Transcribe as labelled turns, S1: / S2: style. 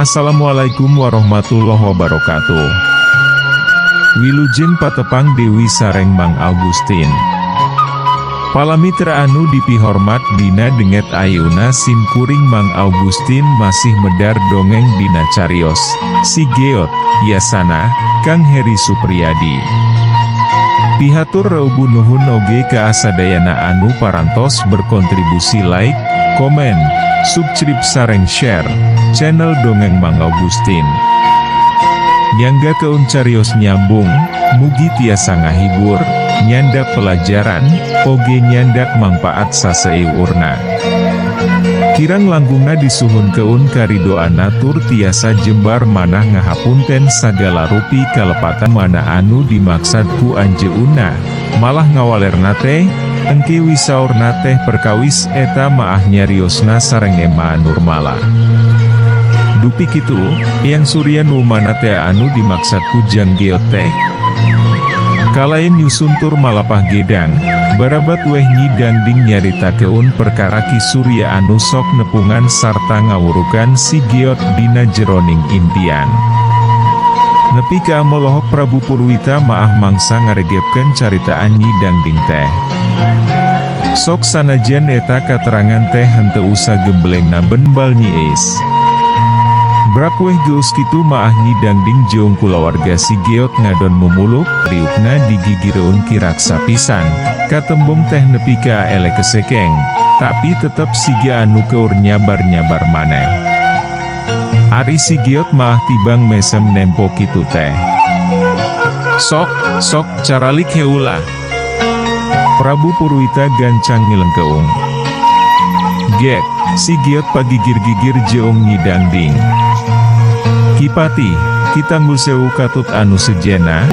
S1: Assalamualaikum warahmatullahi wabarakatuh. Wilujeng patepang Dewi sareng Mang Augustin. Palamitra anu dipihormat dina dinten ayeuna sim kuring Mang Augustin masih medar dongeng dina carios, Si Geot, Yasana, Kang Heri Supriyadi. Pihatur reubu nuhun oge ka sadayana anu parantos berkontribusi like, komen, subscribe sareng share, channel Dongeng Mang Augustin. Nyanggakeun carios nyambung, mugi tiasa ngahibur, nyandak pelajaran, oge nyandak mangpaat saseueurna. Kirang langkungna disuhunkeun karidoan tur tiasa jembar manah ngahapunten sagala rupi kalepatan mana anu dimaksad ku anjeunna, malah ngawalerna teh, engke wisaurna teh perkawis eta maah nyariosna sareng Emma Nurmala. Dupi kitu, Eyang Surya nu mana teh anu dimaksad ku Jang Geot teh? Kalayan nyusun tur malapah gedang, barabat weh Nyi Dangding nyaritakeun perkara Ki Surya anu sok nepungan sarta ngawurukan si Geot dina jeroning impian. Nepi ka molohok Prabu Purwita maah mangsa ngaregepkeun caritaan Nyi Dangding teh. Sok sanajan eta katerangan teh henteu usah gemblengna benbal Nyi Is. Brak weh geus kitu maah Nyi Dangding jeung kulawarga si Geot ngadon mumuluk, riukna digigireun Ki Raksa pisan, katembong teh nepi ka eleh kesekeng, tapi tetep siga anu keur nyabar-nyabar maneh. Ari si Geot maah tibang mesem nempo kitu teh. Sok, sok, caralik heula. Prabu Purwita gancang ngilengkeung. Gek, si Geot pagigir-gigir jeung Nyi Dangding. Ki Patih, Ki Tanggul Sewu katut anu sejenna.